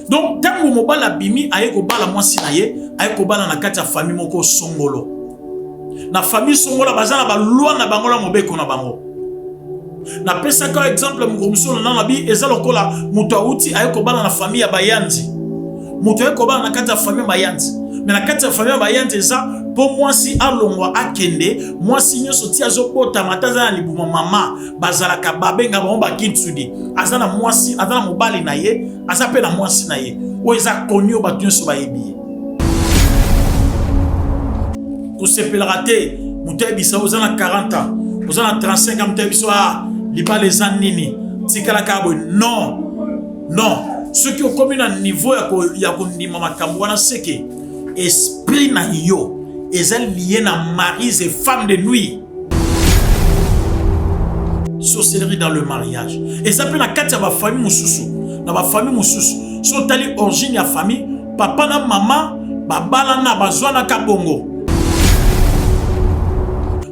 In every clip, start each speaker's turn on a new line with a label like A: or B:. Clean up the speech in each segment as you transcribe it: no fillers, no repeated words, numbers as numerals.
A: Donc ntango mobali abimi aye kobala mwasi na ye, aye kobala na kati ya famille moko songolo. Na famille songolo baza na balwa na bango na mobeko na bango. Napesaka exemple mokolo mosusu na nabi eza lokola moto awuti aye kobala na famille ya bayanzi. Moto aye kobala na kati ya famille ya bayanzi. Me na kati ya famille ya bayanzi eza mpo mwasi alongwa akende, mwasi nyonso ti azobotama ata aza na libuma mama bazalaka babenga bango bakintsudi aza na mwasi aza na mobali na ye aza mpe na mwasi na ye oyo eza koni oyo bato nyonso bayebi ye kosepelaka te moto ayebisa oza na 40 ans oza na 35 ans moto ayebisa ah libala eza nini tikala kaka boye non non soki okomi na niveau ya kondima makambo wana seke esprit na yo eza liye na maris et femme de nuit sorcellerie dans le mariage eza mpe na kati ya bafamille mosusu na bafamille mosusu so otali origine ya famille papa na mama babalana bazwanaka bongo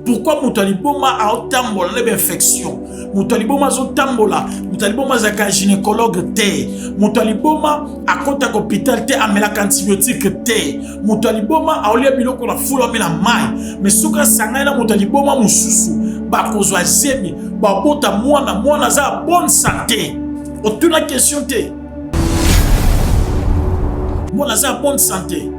A: pourquoi moto ya liboma aotambola na bainfection moto ya liboma azotambola moto ya liboma azalaka gynécologue te moto ya liboma akotaka hôpital te amelaka antibiotique te moto ya liboma aolia biloko na fulu amela mai me soki asangani na moto ya liboma mosusu bakozwa zemi babota mwana mwana aza ya bonne sante otuna question te mwana aza ya bonne sante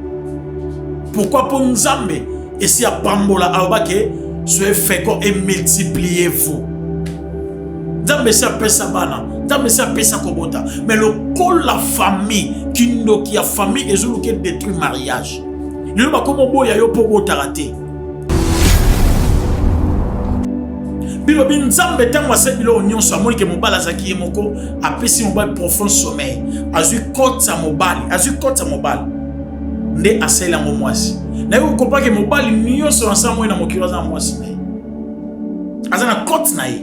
A: pourquoi mpo nzambe esi apambola alobake soyez fécond et multipliez vous nzambe esi apesa bana nzambe esi apesa kobota mais lokola famille kindoki ya famille ezoluka edétruire mariage lelo bakoma oboya yo mpo obotaka te bilobi nzambe ntango asali biloko nyonso amoni ke mobali azalaki ye moko apesi mobali profond sommeil azwi cote ya mobali azwi cote ya mobali nde asali yango mwasi naye kokopake mobali nyonso na sa moi na mokili aza na mwasi na ye aza na cote na ye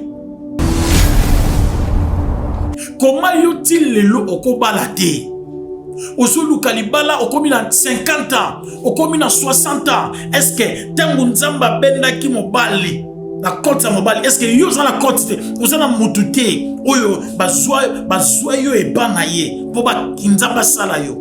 A: koma yo ti lelo okobala te ozoluka libala okomi na 50 ans okomi na 60 ans estce ntango nzambe abendaki mobali na cote ya mobali estce yo oza na cote te oza na motu te oyo bazwa, bazwa yo epa na ye mpo nzambe asala yo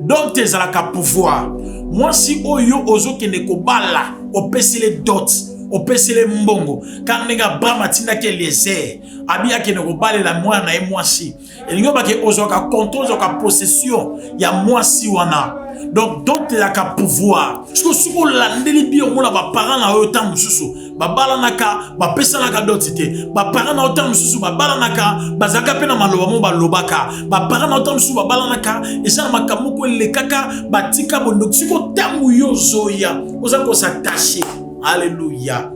A: donc ezalaka pouvoir mwasi oyo ozokende kobala opesele dot opesele mbongo kaka ndenge abraham atindaki eliezer abi akende kobalela mwana na ye mwasi elingi obake ozwaka controle ozwaka possession ya mwasi wana donc dot ezalaka pouvoir soki soki olandeli bi omona baparent na yo ntango mosusu babalanaka bapesanaka doti te baparent na yo ntango mosusu babalanaka bazalaka mpe na maloba mo balobaka baparent na yo ntango mosusu babalanaka eza na makambo moko elekaka batika bondoki siko ntango yo ozoya oza kosatache alleluya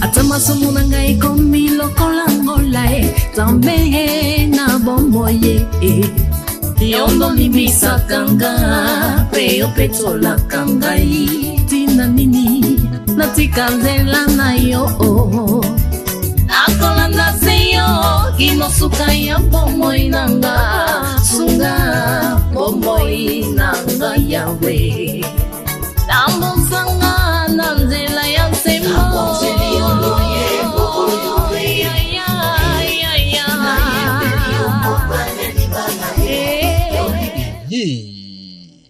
B: Ata masumu na ngai ekomi lokola ngola e nzambe na bomoi e yo ndolimbisaka nga mpe opetolaka ngai ntina nini natika nzela na yo nakolanda se yo kino suka ya bomoi na nga sunga bomoi na nga yawe tambusanga na nzela ya nsembo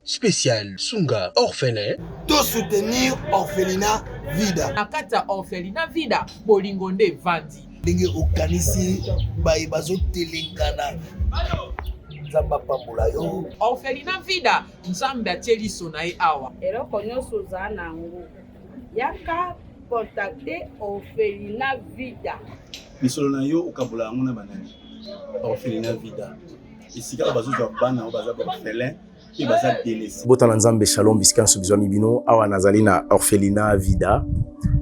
C: Spécial Sunga orphelin.
D: To soutenir orphelinat Vida.
E: Na kati ya orphelinat Vida, bolingo nde evandi.
D: Ndenge okanisi baye bazotelengana Nzambe apambola yo.
E: Orphelinat Vida, Nzambe atie liso na ye awa.
F: Eloko nyonso oza na yango yaka contacter orphelinat Vida.
G: Misolo na yo okabola yango na banani? Orphelinat Vida. Esika oyo bazozwa bana oyo baza ba orphelin mpe baza delese.
H: Bota na Nzambe, shalom bisika nyonso bizwami bino. Awa nazali na orphelinat Vida.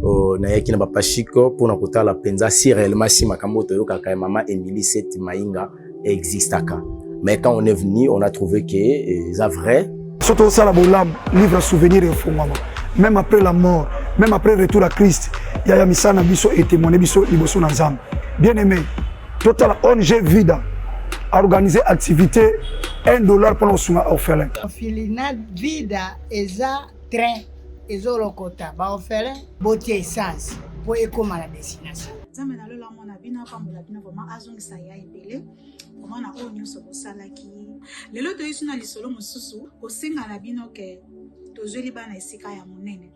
H: Uh, nayaki na bapashiko mpo na kotala mpenza si réellement si makambo oyo toyokaka ya mama Emilie Seti Mainga existaka. Mais quand on est venu, on a trouvé que eza vrai.
I: Soki tozosala bolamu, livre ya souvenir efungwama même après la mort, même après retour à Christ. Yaya, misala na biso etémoigne biso liboso na Nzambe. Bien aimé, totala ONG Vida organiser activité 1 $ mpona kosunga orphelin.
J: Orphelinat Vida eza train ezolokota baorphelin, botia essence mpo ekóma na destination.
K: Nzambe na lola amona bino, apambola bino vraiment, azongisa ya ebele vraiment na oyo nyonso bosalaki. Lelo toyisi na lisolo mosusu kosenga na bino ke tozweli bana esika ya monene,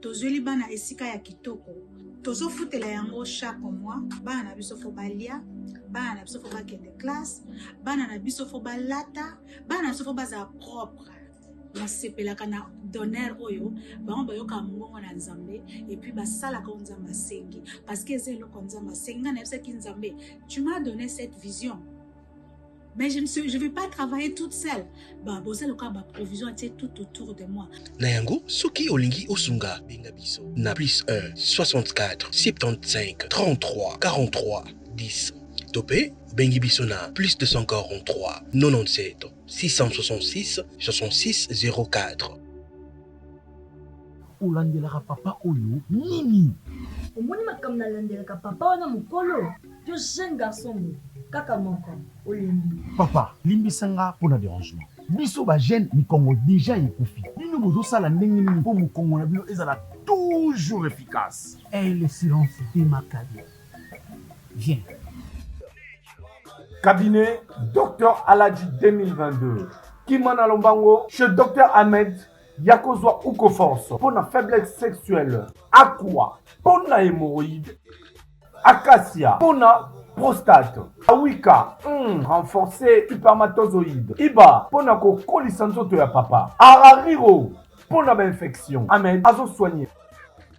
K: tozweli bana esika ya kitoko, tozofutela yango chaque mois. Bana na biso faut balia, bana na biso faut bakende classe, bana na biso faut balata, bana na biso faut bazala propre. Nasepelaka na donneur oyo bango bayokaka mongongo na Nzambe et puis basalaka oyo Nzambe asengi, parce que eza eloko Nzambe asengi. Ngai nayebisaki Nzambe: "Tu m'as donné cette vision, mais je ne suis, je vais pas travailler toute seule." Ba boza lokola baprovision atie tout autour de moi.
C: Na yango, soki olingi osunga, benga biso na plus 1 64 75 33 43 10 to mpe obengi biso na plus 243 97 666 66 04.
L: Olandelaka papa oyo nini?
M: Omoni makambo nalandelaka papa wana mokolo yo, jeune garçon boye kaka moko olembi.
L: Papa, limbisa nga mpo na dérangement. Biso bajeune, mikongo déjà ekufi. Bino bozosala ndenge nini mpo mokongo na bino ezala toujours efficace?
N: Et le silence de Maccabi. Viens.
O: Cabinet Dr Aladji 2022. Kimana Lombango chez Dr Ahmed Yakozwa Ukoforce pour la faiblesse sexuelle, Aqua pour la hémorroïde, Acacia pour la prostate, Awika renforcer spermatozoïde, Iba pour la kokolisa nzoto ya papa, Arariro pour la infection. Ahmed azo soigner.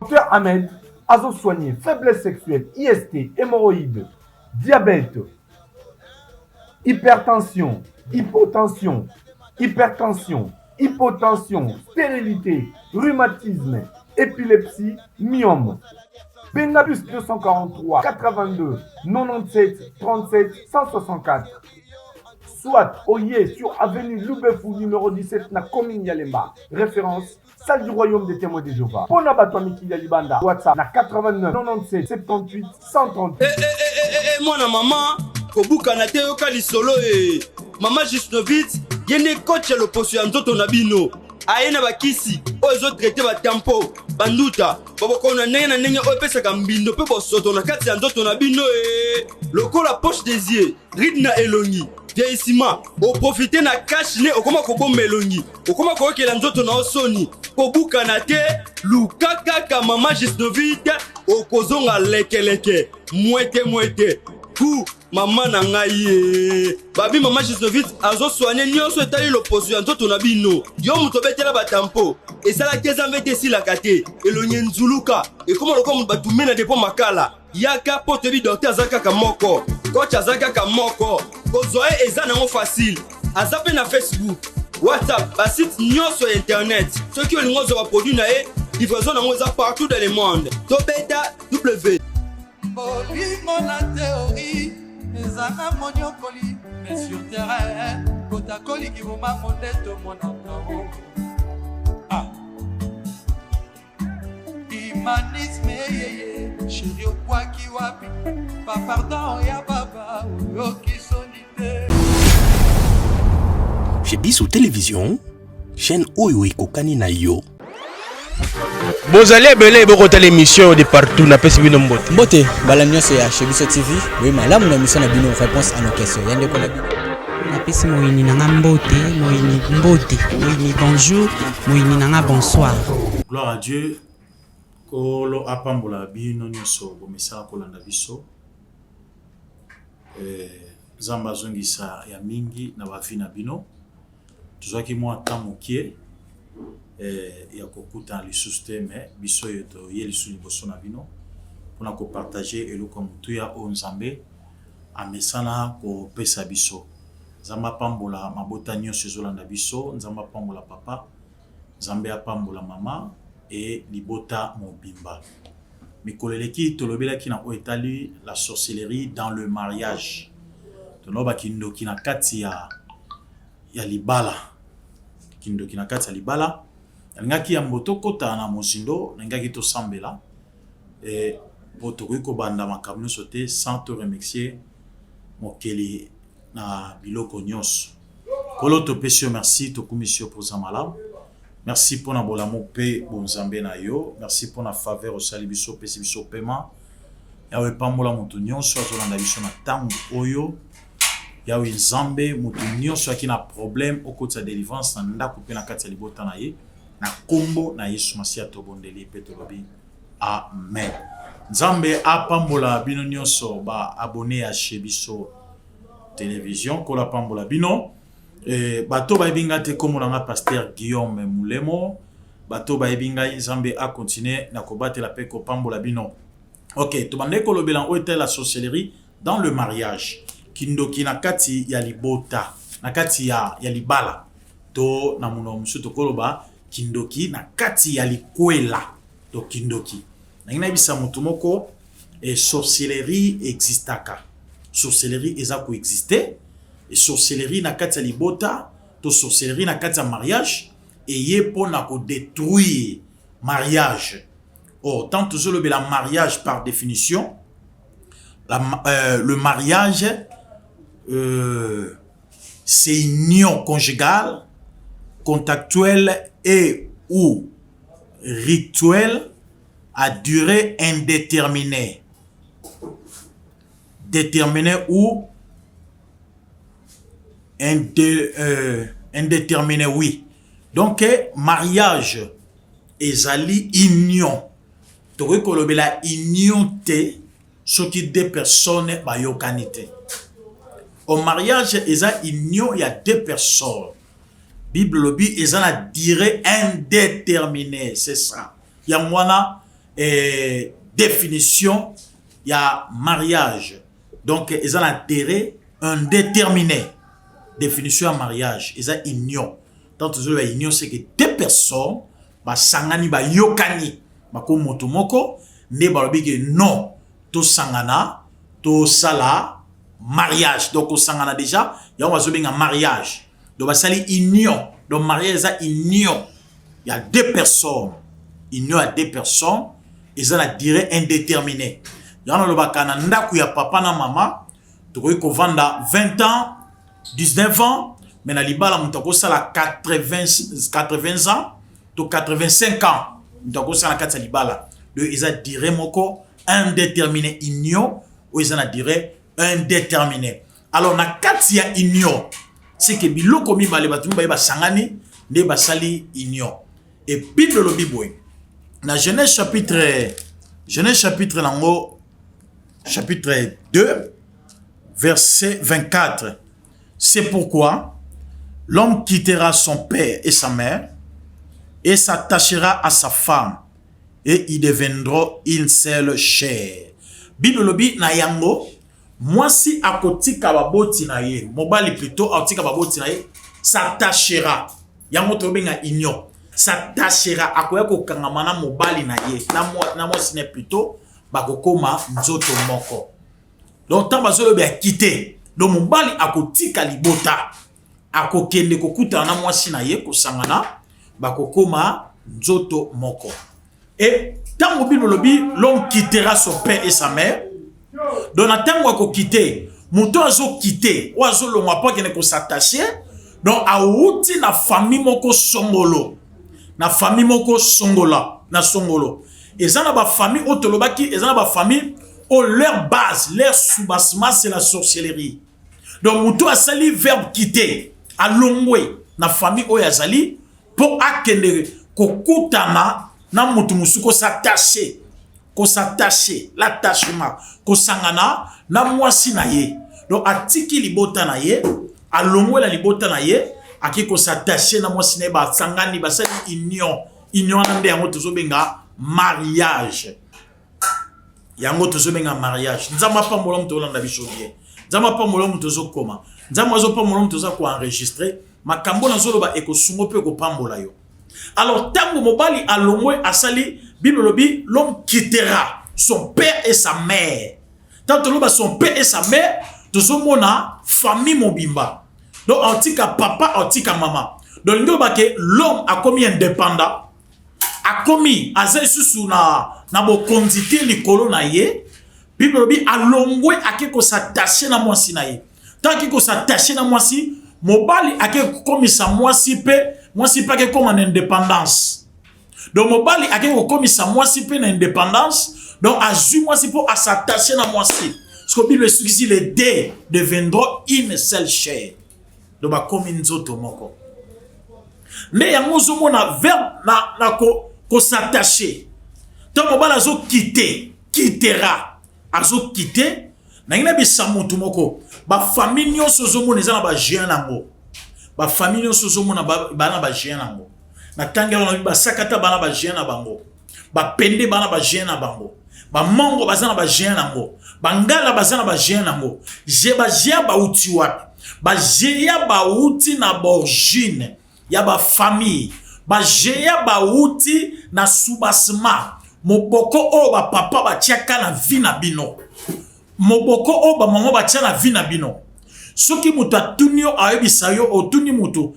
O: Dr Ahmed azo soigner faiblesse sexuelle, IST, hémorroïde, diabète, hypertension, hypotension, hypertension, hypotension, stérilité, rhumatisme, épilepsie, myome. Benga plus 243 82 97 37 164. Soit Oye sur avenue Loubefou numéro 17 na commune ya Lemba. Référence salle du royaume des témoins de Jéhovah. Pona bato ya mikili ya libanda. WhatsApp na 89 97 78 138.
P: Eh, eh, eh, eh, eh, mwana mama, kobukana te, yoka lisolo e. Mama Jusnovit ye nde coach ya loposo ya nzoto na bino. Aye na bakisi oyo ezotraite batampo, banduta, babokono na ndenge na ndenge oyo epesaka mbindo mpe bosoto na kati ya nzoto na bino e, lokola poche des yeux, ride na elongi, vieillissement. Oprofite na cache-nez, okoma kobomba elongi, okoma koyokela nzoto na yo soni. Kobukana te, luka kaka mama Jusnovit, okozonga lekeleke, mwete mwete ku mama na ngai ye. Babi mama Jusnovit azosoigne nyonso etali loposo ya nzoto na bino. Yo moto obetela batampo, esalaki eza mvete, esilaka te, elongi enzuluka, ekóma lokola moto batume na depo makala. Yaka mpo toyebi docteur aza kaka moko, coach aza kaka moko. Kozwa ye eza nango facile. Aza mpe na Facebook, WhatsApp, basite nyonso ya internet. Soki olingi ozwa baproduit na ye, livraison nango eza partout dans le monde. Tobeta W.
Q: Bolingo na théorie ezanga monyokoli, mais sur terrain kotakoliki bomango nde tomonaka o. Ah. Humanisme eyeye, chéri, okwaki wapi? Bapardon ya baba, oyoki soni te.
C: Chez biso télévision, chaîne oyo ekokani na yo.
R: Bozali ebele bokotala émission de partout, napesi bino mbote.
S: Mbote bala nyonso ya Chez Biso TV, boye malamu na émission na bino Réponse à nos questions, ya ndeko na bino.
T: Napesi moyini na nga mbote, moyini mbote, moyini bonjour, moyini na nga bonsoir.
A: Gloire à Dieu. Kolo apambola bino nyonso bomesala kolanda biso. Nzambe azongisa ya mingi na bavi na bino. Tozwaki mwa temps mokie ya kokutana lisusu te, mais biso oyo toye lisusu liboso na bino mpona kopartage eloko ya motuya oyo Nzambe amesana kopesa biso. Nzambe apambola mabota nyonso ezolanda biso. Nzambe apambola papa, Nzambe apambola mama e libota mobimba. Mikolo eleki tolobelaki na oyo etali la sorcellerie dans le mariage, tolobaki ndoki na kati ya ya libala. Kindoki na kati ya libala. Nalingaki yambo tokota na mozindo, nalingaki tosambela eh, po tokoki kobanda makambo nyonso te sans to remercier mokeli na biloko nyonso. Nkolo topesi yo merci, tokumisi yo mpo oza malamu. Merci mpo na bolamu mpe bonzambe na yo. Merci mpo na faveur osali biso, opesi biso pema. Yawe pambola moto nyonso azolanda biso na ntango oyo. Yawe Nzambe, moto nyonso aki na problème okotisa delivrance na ndako mpe na kati ya libota na ye. Na kombo na Yesu Masiya tobondeli mpe tolobi amen. Nzambe apambola bino nyonso ba abonne ya chez biso television. Nkolo apambola bino. Eh, bato bayebi ngai te kombo na ngai Pasteur Guillaume Mulemo. Bato bayebi ngai Nzambe a continuer na kobatela mpe kopambola bino. Ok, tobandaki kolobela oyo etali la sorcellerie dans le mariage. Kindoki na kati ya libota, na kati ya, ya libala. To na monoko mosusu tokoloba kindoki na kati ya likwela. To kindoki. Nangi nayebisa moto moko eh, sorcellerie existaka. Sorcellerie eza ko exister. Et sorcellerie na kati ya libota to sorcellerie na kati ya mariage eye mpo na ko détruire mariage. Or, tant tozolobela mariage par définition, le mariage c'est union conjugale, contractuelle et ou rituelle à durée indéterminée. Déterminée ou indéterminée, oui. Donc, mariage ezali union. Tokoki kolobela union te soki deux personnes bayokani te. Au mariage eza union ya deux personnes. Bible lobi eza na durée indéterminée, c'est ça. Yango wana eh, définition ya mariage. Donc eza na durée indéterminée. Définition ya mariage eza union. Tant tozoloba union c'est que deux personnes basangani bayokani bako moto moko nde balobi ke non tosangana tosala mariage. Donc kosangana déjà yango bazobenga mariage. Donc basali union. Donc mariage eza union ya deux personnes. Union ya deux personnes eza na durée indéterminée. Yango nalobaka na ndako ya papa na mama tokoki kovanda 20 ans, 19 ans, mais na libala moto akosala 80 ans to 85 ans moto akosala kati ya libala. Donc eza durée moko indéterminée, union oyo eza na durée indéterminée. Alors na kati ya union c'est que biloko mibale bato mibale basangani nde basali union. Et Bible lobi boye na Genèse chapitre, Genèse chapitre nango chapitre 2 verset 24. C'est pourquoi l'homme quittera son père et sa mère et s'attachera à sa femme et ils deviendront une seule chair. Bible lobi na yango mwasi akotika baboti na ye, mobali plutôt akotika baboti na ye, s'attachera. Yango tobenga union. S'attachera akoya kokangama na mobali na ye, na mwasi na ye plutôt bakokoma nzoto moko. Donc tant bazoloba ya quitter, donc mobali akotika libota, akokende kokutana na mwasi na ye, kosangana, bakokoma nzoto moko. Et tango Bible lobi l'homme quittera son père et sa mère, donc na tango akokite, moto azokite, oyo azolongwa po akende kos'attacher, donc awuti na famille moko songolo, na famille moko songola, na songolo. Eza na ba famille oyo tolobaki, eza na ba famille oyo leur base, leur soubassement c'est la sorcellerie. Donc moto asali verbe quitter, alongwe na famille oyo azali po akende kokutana na moto mosusu, kos'attacher, kos'attacher, l'attachement, kosangana na mwasi na ye. Donc atiki libota na ye, alongwe na libota na ye, aki kos'attacher na mwasi na ye, basangani, basali union. Union wana nde yango tozobenga mariage. Yango tozobenga mariage. Nzambe apambola moto olanda biso bien. Nzambe apambola moto ozokoma. Nzambe azopambola moto oza koenregistrer. Makambo nazoloba ekosungo mpe ekopambola yo. Alors tango mobali alongwe asali, Bible lobi l'homme quittera son père et sa mère. Tango toloba son père et sa mère, tozomona famille mobimba. Donc aotika papa, aotika mama. Donc lingi oloba ke l'homme akomi indépendant, akomi aza lisusu na, na bokonzi te likolo na ye. Bible elobi alongwe ake kos'attacher na mwasi na ye. Tant ake kos'attacher na mwasi, mobali ake kokomisa mwasi mpe mwasi mpe ake koma na indépendance. Donc mobali ake kokomisa mwasi mpe na indépendance, donc azwi mwasi mpo as'attacher na mwasi. Parce que Bible esukisi les deux deviendront une seule chair. Donc bakomi nzoto moko. Nde yango ozomona verbe na, na ko, kos'attacher. Ntango mobali azokite, quittera, azokite, nangi nabisa motu moko, bafamille nyonso ozomona eza na bagéant nango. Bafamille nyonso ozomona baa na bagéant nango. Na ntangi yango nabi basakata baa na bagéant na bango. Bapende baa na bagéant na bango. Bamongo baza na bagéant nango. Bangala baza na bagéant nango. Je bagéant bauti wapi? Bagéant bauti na borigine ya bafamille. Bagéant bauti na soubassement. Moboko oyo bapapa batiaka na vie na bino. Moboko oyo bamama batia na vie na bino. Soki moto atuni yo ayebisa yo otuni moto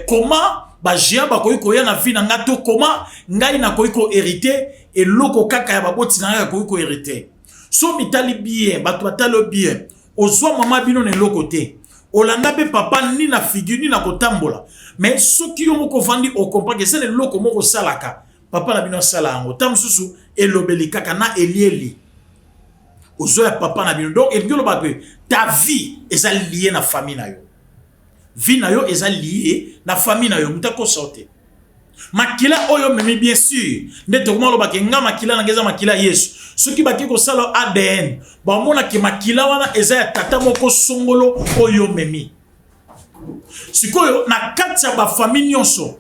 A: comment bagéant bakoki koya na vie na ngai to comment ngai nakoki kohériter eloko kaka ya baboti na ngai akoki kohériter. So mitali bien, bato batali yo bien, ozwa mama bino na eloko te, olanda mpe papa ni na figure ni na kotambola, mais soki yo moko ovandi okomprendre eza na eloko moko osalaka, papa na bino asala yango, ta mosusu elobeli kaka na elieli ozwa ya papa na bino. Donc elingi oloba mpe ta vie eza lié na famille na yo, vie na yo eza lié na famille na yo. Moto akosa te makila oyo omemi. Bien sûr, nde tokoma olobaka nga makila nanga eza makila ya Yesu. Soki baki kosala ADN, bamonaki makila wana eza ya tata moko songolo oyo omemi. Sikoyo na kati ya bafamille nyonso,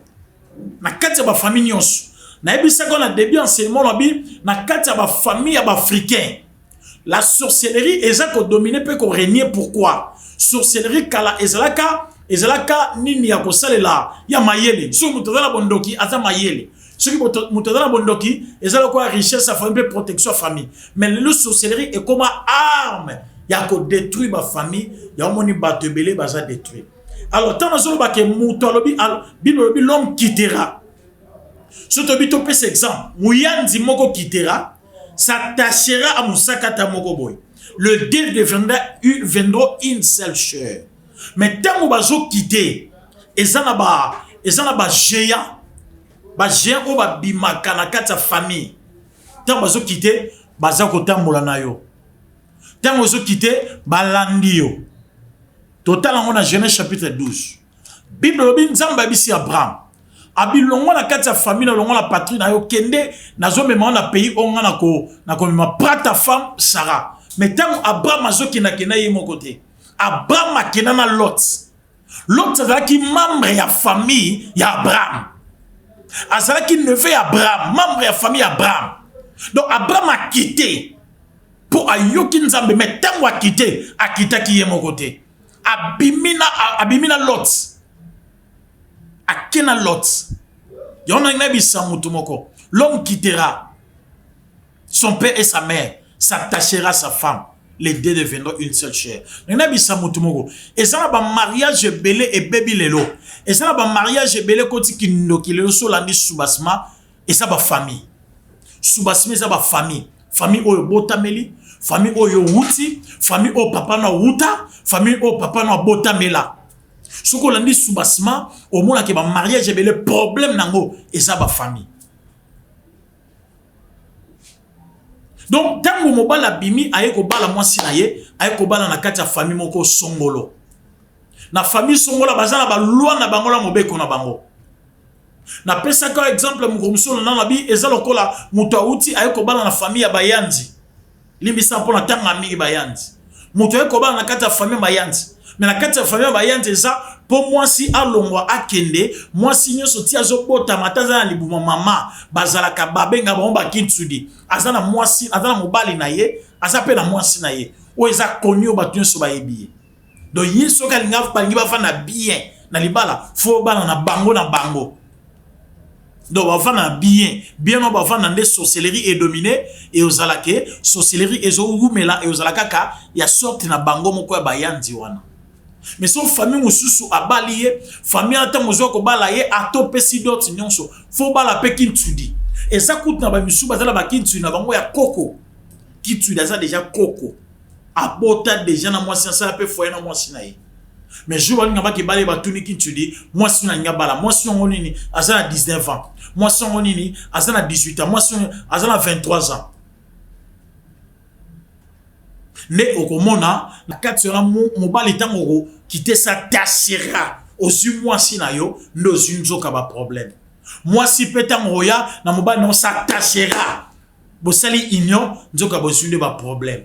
A: na kati ya bafamille nyonso, nayebisaka na début enseignement na bi, na kati ya bafamille ya baafricain, la sorcellerie eza kodominer mpe korégner. Pourquoi sorcellerie? Kala ezalaka nini ya kosalela ya mayele. Soki moto aza na bondoki, aza mayele. Soki moto aza na bondoki, eza lokola richesse ya famille mpe protection ya famille. Mais lelo sorcellerie ekoma arme ya kodétruire bafamille. Ya omoni bato ebele baza détruire. Alors ntango nazoloba ke moto alobi, Bible alobi l'homme quittera, so toyebi, topesa exemple, moyanzi moko quittera, s'attachera à mosakata moko boye, le deux deviendront une seule chair. Mais ntango bazokite, eza na bagéant, bagéant oyo babimaka na kati ya famille. Ntango bazokite, baza kotambola na yo. Ntango ozokite, balandi yo. Totala yango na Genèse chapitre 12. Bible elobi, Nzambe ayebisi Abraham, abilongwa na kati ya famille na, longwa na patrie na yo, kende, nazomema yo na pays oyo nga nakomema prends ta femme Sara. Mais ntango Abraham azokendakenda ye moko te, Abraham akenda na Lot. Lot azalaki membre ya famille ya Abraham, azalaki neveu ya Abraham, membre ya famille ya Abraham. Donc Abraham akite mpo ayoki Nzambe. Mais ntango akite, akitaki ye moko te, abimi na Lot, ake na Lot. Yango nangi nayebisa motu moko, l'homme quittera son père et sa mère, s'attachera à sa femme, les deux deviendront une seule chair. Nangi nayebisa motu moko, eza na bamariage ebele ebebi lelo, eza na bamariage ebele ekoti kindoki lelo. So olandi soubassement, eza bafamille. Soubassement eza bafamille, famille oyo botameli, famille oyo owuti, famille oyo papa no awuta, famille oyo papa no abotamela. Soki olandi soubassement, omonaki bamariage ebele problème nango eza bafamille. Donc ntango mobali abimi, aye kobala mwasi na ye, aye kobala na kati ya famille moko songolo. Na famille songolo, baza na baloi na bango, na mobeko na bango. Napesaka exemple mokolo mosusu na bi, eza lokola moto awuti, aye kobala na famille ya bayanzi. Limbisa mpona ntanga mingi bayanzi. Moto aye kobala na kati ya famille ya bayanzi, mais na kati ya famille ya bayanzi, eza mpo mwasi alongwa akende, mwasi nyonso ti azobotama, ata aza na libuma mama, bazalaka babenga bango bakintsudi. Aza na mwasi, aza na mobali na ye, aza mpe na mwasi na ye oyo eza koni, oyo bato nyonso bayebi ye. Donc ye soki balingi bafanda bien na libala, fo bana na bango na bango. Donc bafanda bien bien no, bafanda nde sorcellerie edomine. Eozala ke sorcellerie ezowumela, eozala kaka ya sorte na bango moko ya bayanzi wana. Mais so famille mosusu abali ye, famille ata mozwa kobala ye ata opesi dot nyonso, fo bala pe kintudi. Eza kutu na ba misusu baza na ba kintudi na bango ya koko. Kintudi aza deja koko. Abota deja na mwasi asala pe foyer na mwasi na ye. Mais jour balinga bakebala ye batuni kintudi, mwasi na linga bala, mwasi yango nini aza na 19 ans, mwasi yango nini aza na 18 ans, mwasi aza na 23 ans. Nde okomona na kati wana mobali ntango okokite sa tachera ozwi mwasi na yo nde ozwi nzoka ba problème. Mwasi mpe ntango oya na mobali na yo sa tachera bosali union nzoka bozwi nde ba problème.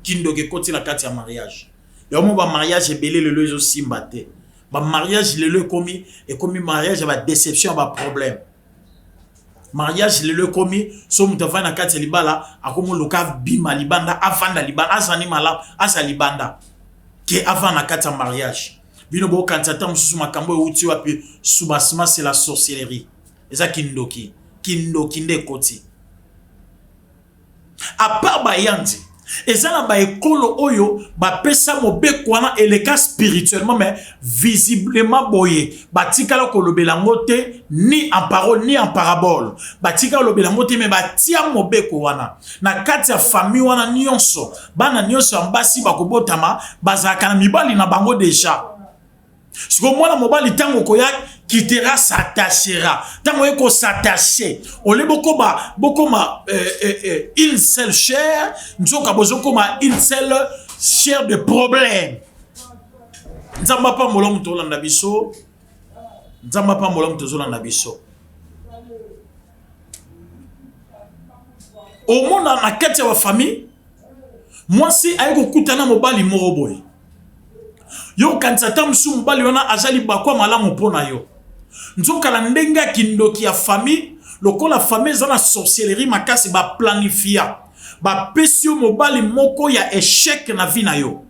A: Kindoki ekoti na kati ya mariage. Yango mo ba mariage ebele lelo ezosimba te. Ba mariage lelo ekomi ekomi mariage ya ba deception ya ba problème. Mariage lelo ekomi so moto avandi na kati ya libala akomi oluka abima libanda avanda libanda azali malamu aza libanda ke avanda na kati ya mariage. Bino bokanisa ata mosusu makambo euti wapi soubassement c'est la sorcellerie. Eza kindoki, kindoki nde ekoti. À part bayanzi eza na ba ekolo oyo bapesa mobeko wana eleka spirituellement mais visiblement boye batikala kolobela yango te ni en parole ni en parabole batikala kolobela yango te mais batia mobeko wana na kati ya famille wana nyonso bana nyonso ya basi bakobotama bazalaka na mibali na bango deja. Sikoyo mwana mobali ntango okoya quittera s'attachera ntango oye kos'attache ole bokoma bokoma euh, euh, euh, une seule chair nzoka bozokoma une seule chair de problème. Nzambe apambola moto olanda biso, Nzambe apambola moto ozolanda biso. Omona na kati ya bafamille mwasi aye kokutana mobali moko boye yo okanisa ata mosusu mobali wana aza libakwa malamu mpo na yo nzoka na ndenge ya kindoki ya famille lokola famille eza na sorcellerie makasi baplanifia bapesi yo mobali moko ya echec na vie na yo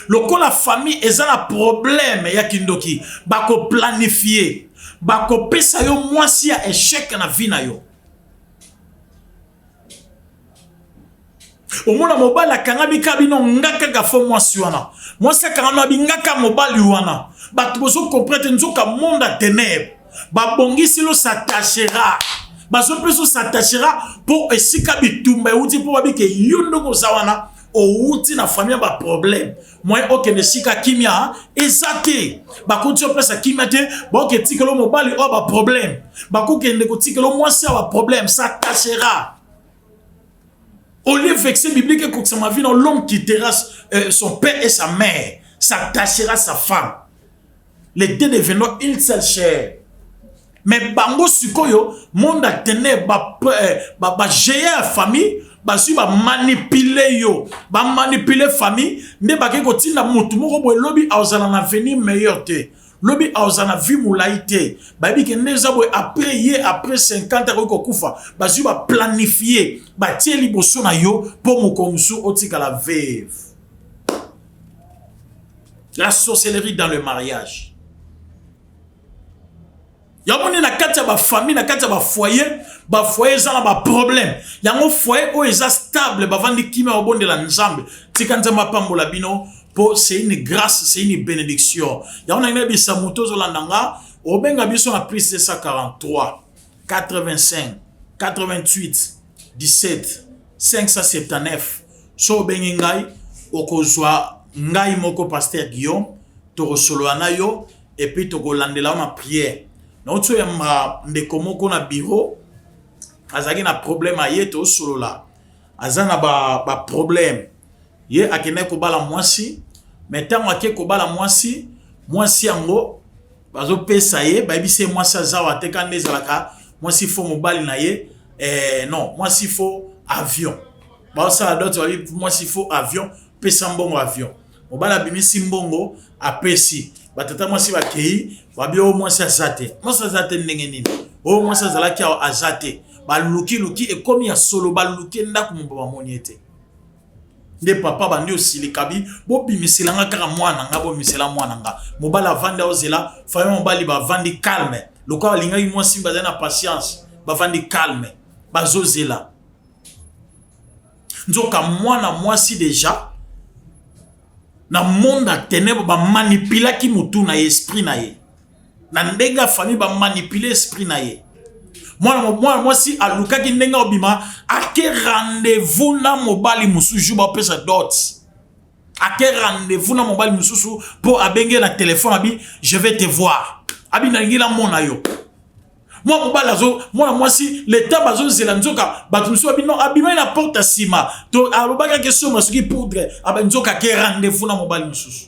A: lokola famille eza na problème ya kindoki bakoplanifie bakopesa yo mwasi ya echec na vie na yo omona mobali akangami ka bino nga kaka fo mwasi wana mwasi akangami abi nga ka mobali wana bato bozo comprendre te nzoka monde ya ténèbre babongisi lo s'attachera bazopesa s'attachera mpo esika bitumba euti mpo babike yo ndenge oza wana owuti na famille ya baproblème moyen okende esika kimia eza te bakoti opesa kimia te baoke etikelo mobali oyo baproblème bakokende kotikelo mwasi ya baproblème s'attachera au lieu verset biblique ekokisa ma vie na l'homme quittera euh, son père et sa mère s'attachera sa femme les deux deviendront une seule chair mais bango sikoyo monde ya ténèbre ba, eh, ba, ba géant ya famille bazwi bamanipule yo bamanipule famille nde bakei kotinda motu moko boye lobi akozala na avenir meilleur te lobi akozala na vie molai te bayebi ke nde eza boye après ye après 50 akoki kokufa bazwi baplanifie batie liboso na yo mpo mokolo mosusu otikala veve la sorcellerie dans le mariage yango nde na kati ya bafamille na kati ya bafoyer bafoyer eza na baproblème yango foyer oyo eza stable bavandi kimia babondela nzambe tika nzambe apambola bino mpo c'est une grâce c'est une bénédiction yango nangi nayebisa moto ozolanda nga obenga biso na plus 243 85 88 17 579 so obengi ngai okozwa ngai moko pasteur Guillaume tokosolola na yo epuis tokolandela yo na prière nauti oyamba ndeko moko na bureau azalaki na problème aye tosolola aza na ba problème ye akendaki kobala mwasi me ntango ake kobala mwasi mwasi yango bazopesa ye bayebisi ye mwasi aza wa te kanda ezalaka mwasi fo mobali na ye eh, non mwasi fo avion baosala dot babi mwasi fo avion pesa mbongo avion mobali abimisi mbongo apesi batata mwasi bakei babi oyo mwasi aza te mwasi aza te ndenge nini oyo mwasi azalaki awa aza te balukiluki ekomi ya solo baluki ndako momba bamoni ye te nde papa bandi osilika bi bobimisela nga kaka mwana nga bobimisela mwana nga mobali avandi aozela famille mobali bavandi calme lokola balingaki mwasi bazali na patience bavandi calme bazozela nzoka mwana mwasi deja. Na monde ya ténèbre bamanipulaki motu na ye, esprit na ye. Na ndenge ya famille bamanipule esprit na ye. Mwana mwana mwasi alukaki ndenge obima, ake rendez-vous na mobali mosusu jour bapesa dot. Ake rendez-vous na mobali mosusu mpo abenge na telefone, abi je vais te voir, abi nalingi namona yo. Mwa mobali azo, mwana mwasi leta bazozela, nzoka bato mosusu babi non, abimaki na porte ya nsima to alobaki ake soma soki poudre, aba nzoka ake rendez-vous na mobali mosusu.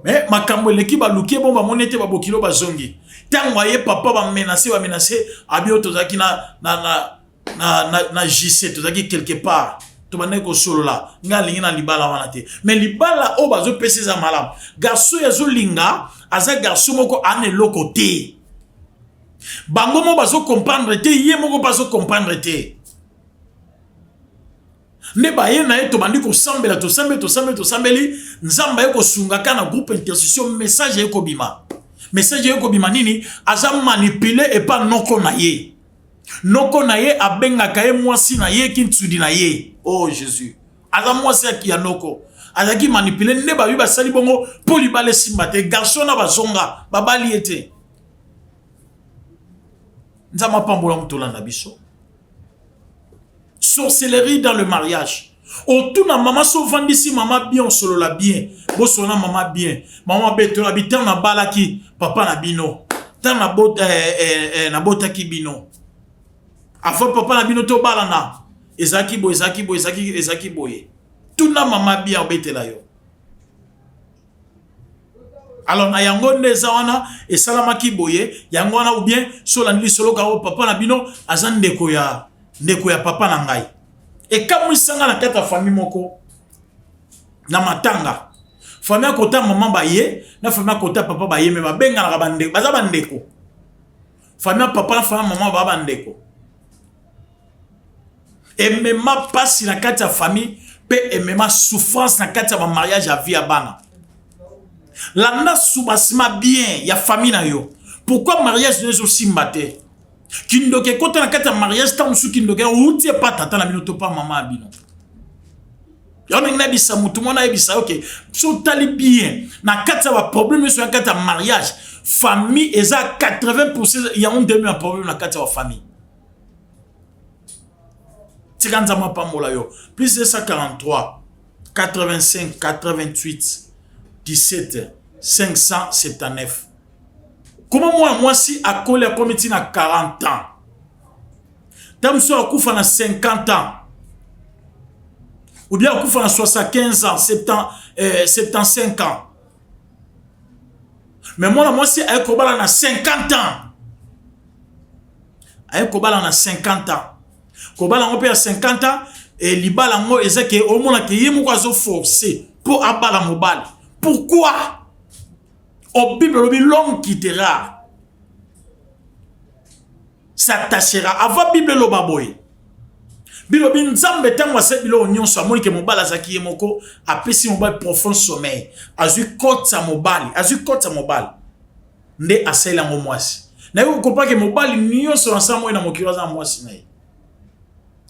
A: Me makambo eleki, baluki ye, bon bamoni ete babokilo bazongi. Ntango aye papa bamenase, bamenase abi oyo tozalaki na, na, na, na, na, na JC, tozalaki quelque part, tobandaki kosolola, ngai alingi na libala wana te, mais libala oyo bazopesa eza malamu. Garçon oyo azolinga aza garçon moko ana eloko te, bango moko bazokomprendre te, ye moko mpe azokomprendre te. Nde baye na ye, tobandi kosambela, tosambeli, tosambeli, tosambeli, Nzambe aye kosunga kaka na groupe intercession, message aye kobima. Message aye kobima nini? Aza manipule epa noko na ye. Noko na ye abengaka ye mwasi na ye, kintsudi na ye. Oh Jésus, aza mwasi ya noko, azalaki manipule. Nde babi basali bongo mpo libala esimba te. Garçon na bazonga babali ye te. Nzambe apambola moto olanda biso. Sorcellerie dans le mariage. Otuna mama, so ovandisi mama bien, osolola bien, bosolola mama bien, mama betola bi ntango nabalaki papa na bino, ntango nabotaki bino, avant papa na bino tobalana, ezalaki boye, ezalaki boye, ezalaki boye. Tuna mama bien, obetela yo. Alors na yango nde eza wana esalamaki boye, yango wana. Ou bien so olandi lisolo kaka, oyo papa na bino aza ndeko ya ndeko ya papa na ngai. Ekamwisanga na kati ya famille moko na matanga, famille ya kota mama baye na famille ya kota papa baye, me babenganaka bandeko, baza bandeko. Famille ya papa na famille ya mama baa bandeko. Emema mpasi na kati ya famille mpe emema souffrance na kati ya bamariage ya vie ya bana. Landa subasima bien ya famille na yo. Pourquoi mariage no ezosimba te? Kindoki ekota na kati ya mariage. Ntango mosusu kindoki outi epa tata na bino to pa mama ya bino. Yango ndenge nayebisa motu mwana, ayebisa yo ke so otali bien na kati ya baproblème nyonso na kati ya mariage, famille eza 80. Yango ndemi ya problème na kati ya bafamille. Tika Nzambe apambola yo. Plus 243 85 88 17 579. Koma mwana mwasi akoli, akomi ntina 40 ans, ntango mosusu akufa na 50 ans ou bien akufa na 75 ans, 70, 75 ans, mais mwana mwasi aye kobala na 50 ans, aye kobala na 50 ans. Kobala yango mpe ya 50 ans, e libala yango eza ke omona ke ye moko azoforce mpo abala mobali. Pourquoi? O Bible elobi l'homme quittera, s'attachera. Avant Bible eloba boye, bilobi Nzambe ntango asali biloko nyonso, amoni ke mobali azalaki ye moko, apesi mobali profond sommeil, azwi côte ya mobali, azwi côte ya mobali nde asali yango mwasi. Nayebi kokopa ke mobali nyonso na sa moi na mokili aza na mwasi na ye,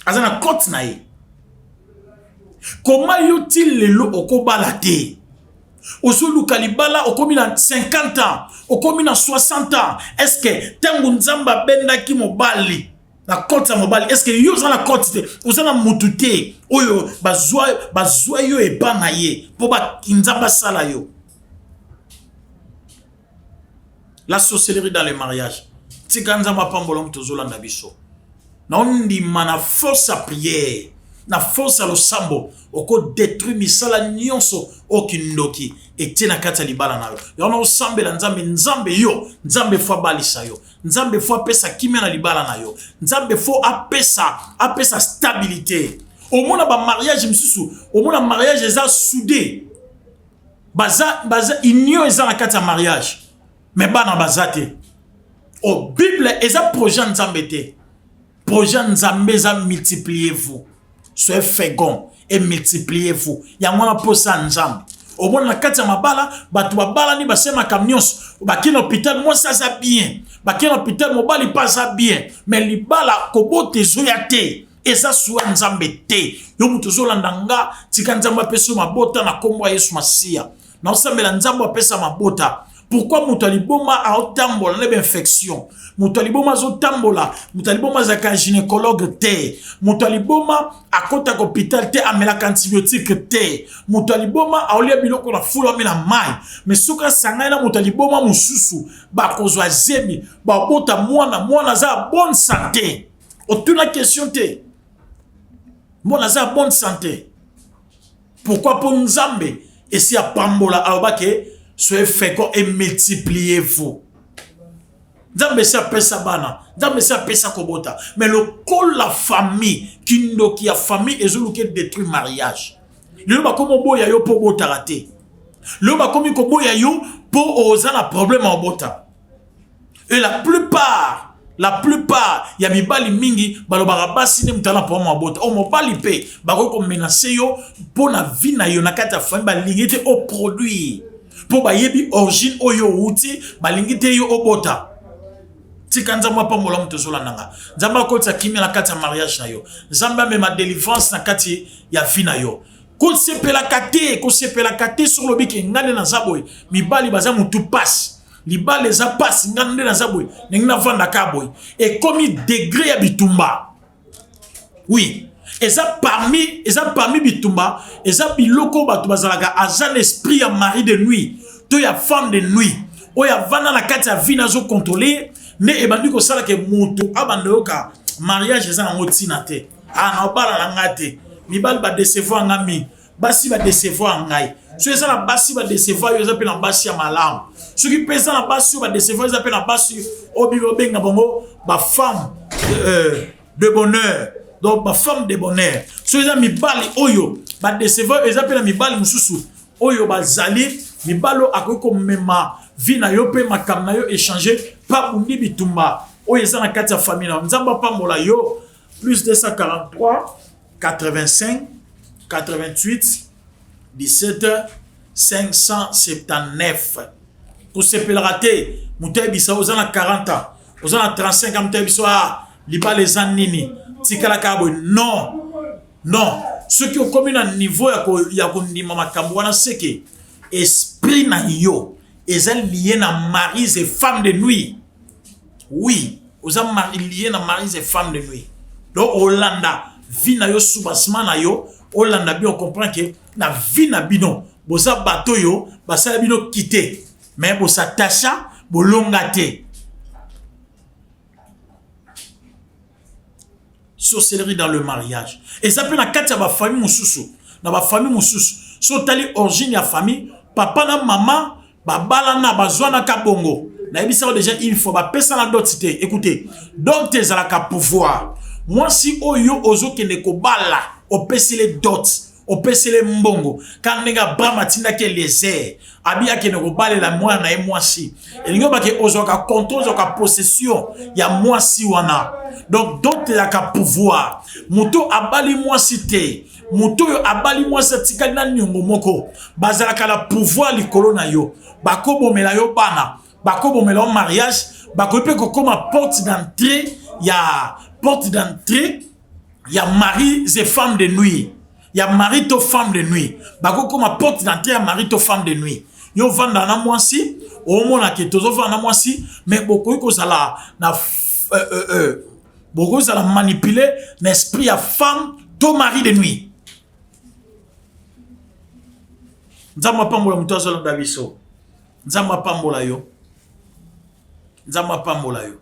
A: aza na côte na ye. Koma yo ti lelo okobala te, ozoluka libala, okomi na 50 ans, okomi na 60 ans. Est-ce ntango Nzambe abendaki mobali na côte ya mobali, est-ce yo oza na côte te? Oza na mutu te oyo bazwa, bazwa yo epa na ye mpo Nzambe asala yo? La sorcellerie dans le mariage. Tika Nzambe apambola moto ozolanda biso. Naondima na force ya prière, na force ya losambo, okodétruire misala nyonso oyo kindoki etie na kati ya libala na yo. Yango naosambela Nzambe, Nzambe yo, Nzambe faut abalisa yo, Nzambe faut apesa kimia na libala na yo, Nzambe faut apesa stabilité. Omona bamariage mosusu, omona mariage eza soudé, baza union eza na kati ya mariage, mais bana baza te. O Bible eza projet ya Nzambe te. Projet ya Nzambe eza multipliez vous, soyez fécond et multipliez vous. Yango wana mposa ya Nzambe. Omona na kati ya mabala, bato babalani, basali makambo nyonso, bakei na hôpital, mwasi aza bien, bakei na hôpital, mobali mpe aza bien, mais libala kobota ezoya te. Eza suwa Nzambe te. Yo moto ozolanda nga, tika Nzambe apesa yo mabota na kombo ya Yesu Masiya. Naosambela Nzambe apesa mabota. Pourquoi moto ya liboma aotambola na bainfection? Moto ya liboma azotambola, moto ya liboma azalaka gynécologue te, moto ya liboma akotaka hôpital te, amelaka antibiotique te, moto ya liboma aolia biloko na fulu, amela mai. Mais soki asangani na moto ya liboma mosusu, bakozwa zemi, babota mwana, mwana aza ya bonne santé. Otuna question te, mwana aza ya bonne santé. Pourquoi? Mpo Nzambe esi apambola, alobake soyez fécond et multipliez-vous. Nzambe esi apesa bana, Nzambe esi apesa kobota, mais lokola famille, kindoki ya famille ezoluka détruire mariage. Lelo bakomi oboya yo mpo obotaka te, lelo bakomi koboya yo mpo oza na problème ya obota. Et la plupart ya mibali mingi balobaka basi nde moto ana problème ya bota. O mobali mpe bakoki komenacer yo mpo na vie na yo na kati ya famille, balingi te oproduire mpo bayebi origine oyo outi, balingi te yo obota. Tika Nzambe apambola moto ozolanda nga. Nzambe akotisa kimia na kati ya mariage na yo, Nzambe amema délivrance na kati ya vie na yo. Kosepelaka te, kosepelaka te soki olobi ke ngai nde naza boye, mibali baza motu pasi, libala eza pasi, ngai nde naza boye, ndenge navandaka boye, ekomi degré ya bitumba. Oui, eza parmi bitumba, eza biloko bato bazalaka aza na esprit ya mari de nuit to ya femme de nuit oyo avanda na kati ya vie, nazocontrôler nde ebandi kosalaka moto abanda yoka mariage eza nango ntina te. Ah, na obala na ngai te, mibali badécevoir nga mingi, basi badécevoir ngai. Soki eza na basi badécevoir yo, eza mpe na basi ya malamu. Soki mpe eza na basi oyo badécevoir, eza mpe na basi oyo bibi obenga bango bafemme de bonheur, donc bafemme de bonheur. Soki eza mibali oyo badécevoir, eza mpe na mibali mosusu oyo bazali mibali oyo akoki komema vie na yo mpe makambo na yo échange mpe abundi bitumba oyo eza na kati ya famille na yo. Nzambe apambola yo. Plus 243 85 88 17 579. Kosepelaka te moto ayebisa oza na 40 ans, oza na 35 ans, moto ayebisa ah, libala eza nini, tikalaka boye. Non, non, soki okomi na niveau ya kondima makambo wana, seke esprit na yo eza lié na maris et femme de nuit. Oui, oza lié na maris et femme de nuit. Donc olanda vie na yo, soubassement na yo, olanda bien, ocomprendre ke na vie na bino boza bato oyo basala bino kite, mais bosatacha bolonga te. Sorcellerie dans le mariage eza mpe na kati ya bafamille mosusu. Na bafamille mosusu, so otali origine ya famille, papa na mama babalana, bazwanaka bongo. Nayebisaka déjà une fois, bapesana dot te. Écoutez, dot ezalaka pouvoir. Mwasi oyo ozokende kobala, opesile dot, opesele mbongo, kaka ndenge Abraham atindaki Eliezer abi akende kobalela mwana na ye mwasi. Elingi obake ozwaka contrôle, ozwaka possession ya mwasi wana. Donc dot ezalaka pouvoir. Moto abali mwasi te, moto oyo abali mwasi atikali na niongo moko, bazalaka na pouvoir likolo na yo, bakobomela yo bana, bakobomela yo mariage, bakoki mpe kokóma porte d'entrée ya mari et femme de nuit, ya mari to femme de nuit. Bakokóma porte d'entrée ya mari to femme de nuit. Yo ovanda na mwasi, omona ke tozovanda na mwasi, mais bokoki kozala na bokoki kozala manipulé na esprit ya femme to mari de nuit. Nzambe apambola moto azolanda biso. Nzambe apambola yo, Nzambe apambola yo.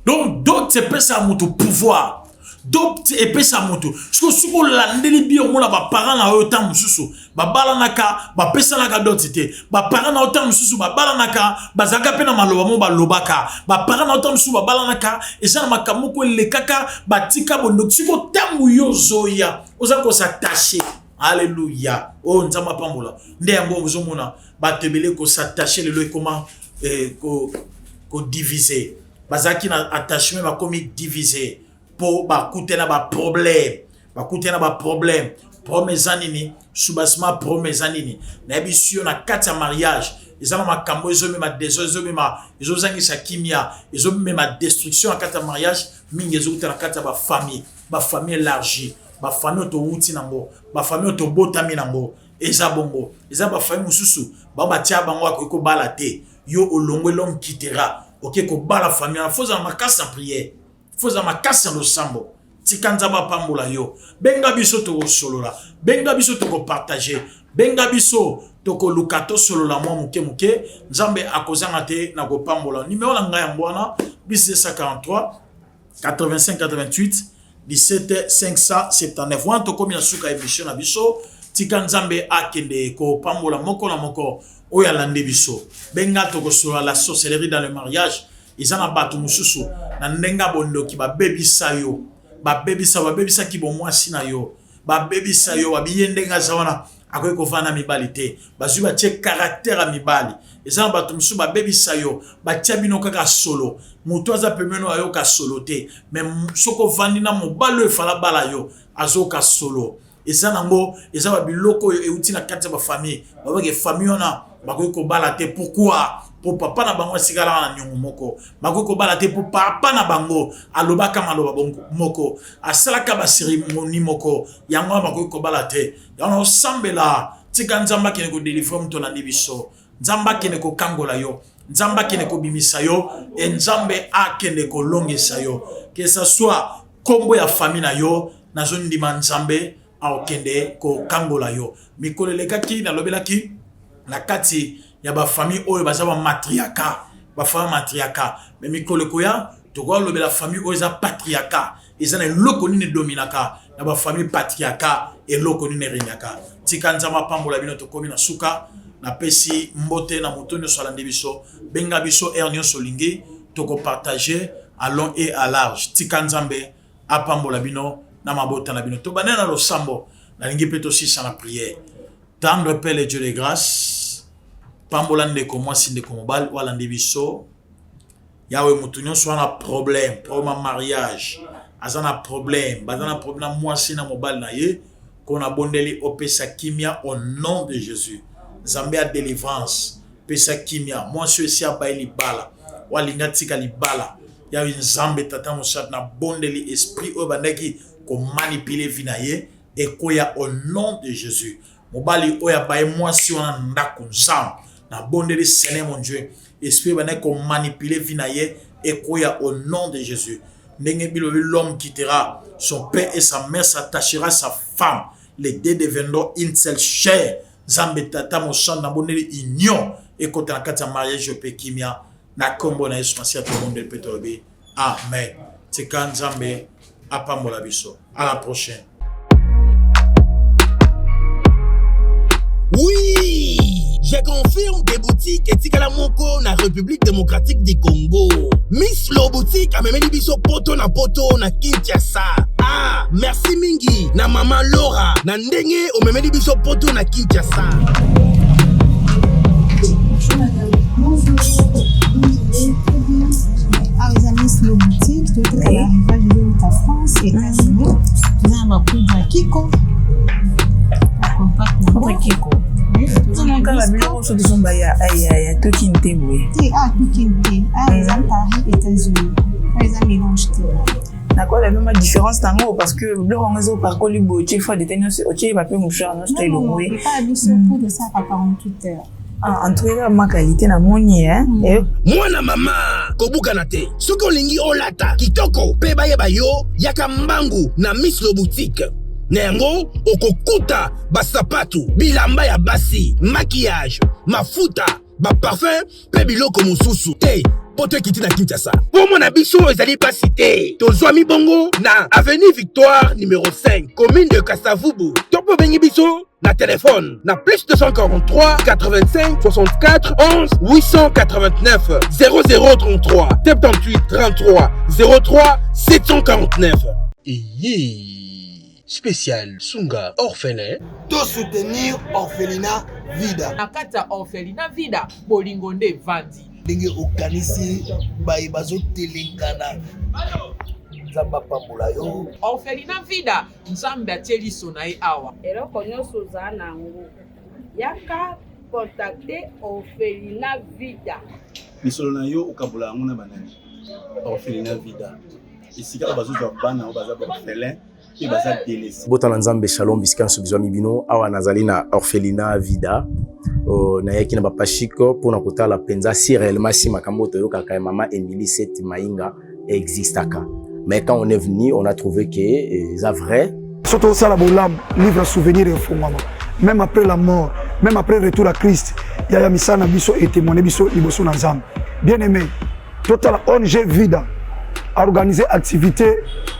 A: Donc dot epesaka moto pouvoir, dot epesa moto. Soki olandeli bi, omona baparent na oyo ntango mosusu babalanaka, bapesanaka dot te. Baparent na yo ntango mosusu babalanaka, bazalaka mpe na maloba mo balobaka. Baparent na yo ntango mosusu babalanaka, eza na makambo moko elekaka, batika bondoki. Siko ntango yo ozoya, oza kos'attacher. Alleluya! Oyo Nzambe apambola. Nde yango ozomona bato ebele kos'attacher lelo ekoma kodiviser. Bazalaki na attachement, bakomi divisé mpo bakutana baproblème, bakutana baproblème. Problème eza nini? Soubassement problème eza nini? Nayebi si yo na kati ya mariage eza na makambo ezomema désordre, ezomema, ezozangisa kimia, ezomema destruction na kati ya mariage mingi, ezokuta na kati ya bafamille. Bafamille élargie, bafamille oyo towuti nango, bafamille oyo tobotami nango, eza bongo. Eza bafamille mosusu bango batia bango akoki kobala te, yo olongwe, l'homme quittera, oke kobala famille wana. Faut ozala makasi na prière, faut ozala makasi na losambo. Tika Nzambe apambola yo. Benga biso tokosolola, benga biso tokopartage, benga biso tokoluka tosolola mwa moke moke. Nzambe akozanga te na kopambola. Numero na ngai yango wana, plus 243 85 88 17 579. Wana tokomi na suka émission na biso. Tika Nzambe akende kopambola moko na moko oyo alandi biso. Benga tokosolola la sorcellerie dans le mariage. Eza na bato mosusu na ndenge ya bondoki babebisa yo, babebisa, babebisaki bomwasi na yo, babebisa yo, babiye ndenge aza wana akoki kovanda na mibali te, bazwi batie caractère ya mibali. Eza na bato mosusu babebisa yo, batia bino kaka solo, moto aza pembeni oyo ayoka solo te, mais soki ovandi na mobali oyo efala bala yo, azoyoka solo. Eza nango, eza ba biloko oyo euti na kati ya ba famille, babake famille wana bakoki kobala te. Pourquoi? Po papa na bango asikalaka na niongo moko. Bakoki kobala te po papa na bango alobaka maloba moko, asalaka ba cérémonie moko, yango wana bakoki kobala te. Yango na osambela, tika Nzambe akende kodelivre moto olandi biso, Nzambe akende kokangola yo, Nzambe akende kobimisa yo, e Nzambe akende kolongisa yo, que ça soit kombo ya famille na yo. Nazondima Nzambe akokende kokangola yo. Mikolo elekaki nalobelaki na kati ya bafamille oyo baza bamatriaka, bafamille matriaka, me mikolo ekoya tokolobela famille oyo eza patriaka. Eza na eloko nini edominaka na bafamille patriaka, eloko nini eregnaka. Tika Nzambe apambola bino. Tokomi na suka. Napesi mbote na moto nyonso alandi biso. Benga biso heure nyonso olingi, tokopartage à long et à large. Tika Nzambe apambola bino na mabota na bino. Tobandela na losambo, nalingi mpe tosisa na prière. Tendre père le Dieu de grâce, pambola ndeko mwasi, ndeko mobali oyo alandi biso. Yawe, moto nyonso wana problème, problème ya mariage, aza na problème, baza na problème na mwasi na mobali na ye, ko nabondeli opesa kimia au nom de Jésus. Nzambe ya délivrance, pesa kimia. Mwasi oyo esi abayi libala, oyo alingi atika libala, Yawe Nzambe Tata Mosantu, nabondeli esprit oyo bandaki komanipule vie na ye ekoya au nom de Jésus. Mobali oyo abaye mwasi wana ndako, Nzambe nabondeli, Seigneur mon Dieu, esprit oyo bandaki komanipule vie na ye ekoya au nom de Jésus. Ndenge bilobi, l'homme quittera son père et sa mère, s'attachera à sa femme, les deux deviendront une seule chair. Nzambe Tata Mosantu, nabondeli union ekota na kati ya mariage mpe kimia na kombo na Yesu Masiya tobondeli mpe tolobi amen. Tika Nzambe apambola biso. À la prochaine.
C: Oui, je confirme des boutiques etikala moko na République démocratique du Congo. Miss Lo Boutique amemeli biso poto na poto na Kinshasa. Ah, merci mingi na mama Laura na ndenge omemeli biso poto na Kinshasa.
K: Bonjour madame. Bonjour. Awa eza Miss Lo Boutique, toyoteka ba arrivage ezowuta France, États-Unis. Toza na bapoudre ya Kiko.
U: Poudre Kiko. Tozomona biloko mosusu tozomba ya tokini te boye.
K: Te, ah tokini te. Ah eza Paris, États-Unis. Ah eza mélange te.
U: Nakola bino ma différence nango parce que biloko yango ezopakoli boye, otie fois de te nyonso, otie bape mouchoir nyonso to elongwe.
K: Epa biso poudre esalaka 48 heures.
U: Ah, en tout cas ma qualité namoni hein.
C: Mwana mama, kobukana te. Soki olingi olata kitoko mpe bayeba yo, yaka mbangu na Miss Lo Boutique. Na yango okokuta basapatu, bilamba ya basi, maquillage, mafuta, baparfum mpe biloko mosusu te. Poto ekiti na Kinshasa. Mpo na biso ezali pasi te. Tozwami bongo na avenue Victoire numéro 5, commune de Kasavubu. To mpe obengi biso na telefone na plus 243 85 64 11 889 0033 78 33 03 749. Eye spécial Sunga orphelin.
D: To soutenir orphelinat Vida.
E: Na kati ya orphelinat Vida, bolingo nde evandi.
D: Ndenge okanisi baye bazotelengana, Nzambe apambola yo.
E: Orphelinat Vida, Nzambe atie liso na ye awa.
F: Eloko nyonso oza na yango, yaka contacter orphelinat Vida.
G: Misolo na yo okabola yango na banani? Orphelinat Vida. Esika oyo bazozwa bana oyo baza baorphelin mpe baza délaissé.
H: Botala Nzambe, shalom bisika nyonso bizwami bino. Awa nazali na orphelinat Vida. Nayaki na bapashiko mpona kotala mpenza si réellement si makambo oyo toyokaka ya mama Emily Seth Mainga existaka. Mais quand on est venu, on a trouvé que eza vrai.
I: Soki tozosala bolamu, livre ya souvenir efungwama, même après la mort, même après retour à Christ. Yaya, misala na biso etémoigne biso liboso na Nzambe. Bien aimé, totala ONG Vida organiser activité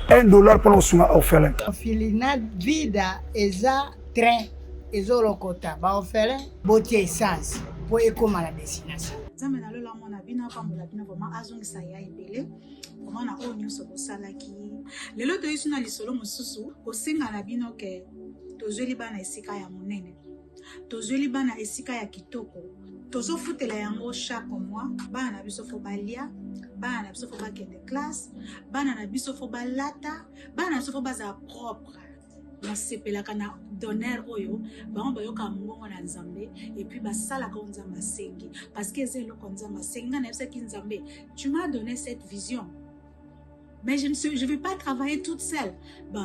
I: 1 $ mpona kosunga orphelin.
J: Orphelinat Vida eza train ezolokota baorphelin, botia essence mpo ekóma na destination.
K: Nzambe na lola amona bino, apambola bino vraiment, azongisa ya ebele vraiment na oyo nyonso bosalaki. Lelo toyisi na lisolo mosusu, kosenga na bino ke tozweli bana esika ya monene, tozweli bana esika ya kitoko, tozofutela yango chaque mois. Bana na biso faut balia, bana na biso faut bakende classe, bana na biso faut balata, bana na biso faut bazala propre. Nasepelaka na donneur oyo bango bayokaka mongongo na Nzambe et puis basalaka oyo Nzambe asengi, parce que eza eloko Nzambe asengi. Ngai nayebisaki Nzambe: «Tu m'as donné cette vision, mais je ne suis, je vais pas travailler toute seule.»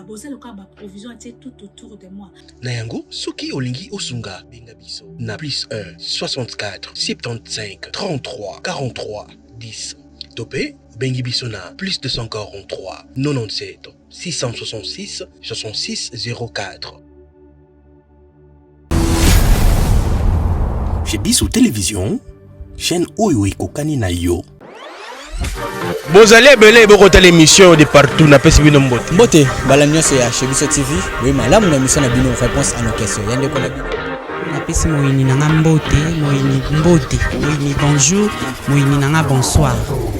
K: Boza lokola baprovision atie tout autour de moi.
C: Na yango, soki olingi osunga, benga biso na plus 1 64 75 33 43 10 to mpe obengi biso na plus 243 97 666 66 04. Chez biso télévision, chaîne oyo ekokani na yo.
R: Bozali ebele bokotala émission de partout, napesi bino mbote.
S: Mbote mbala nyonso ya Chez Biso TV. Boye malamu na émission na bino Réponse à nos questions, ya ndeko na bino.
T: Napesi moyini na nga mbote, moyini mbote, moyini bonjour, moyini na nga bonsoir.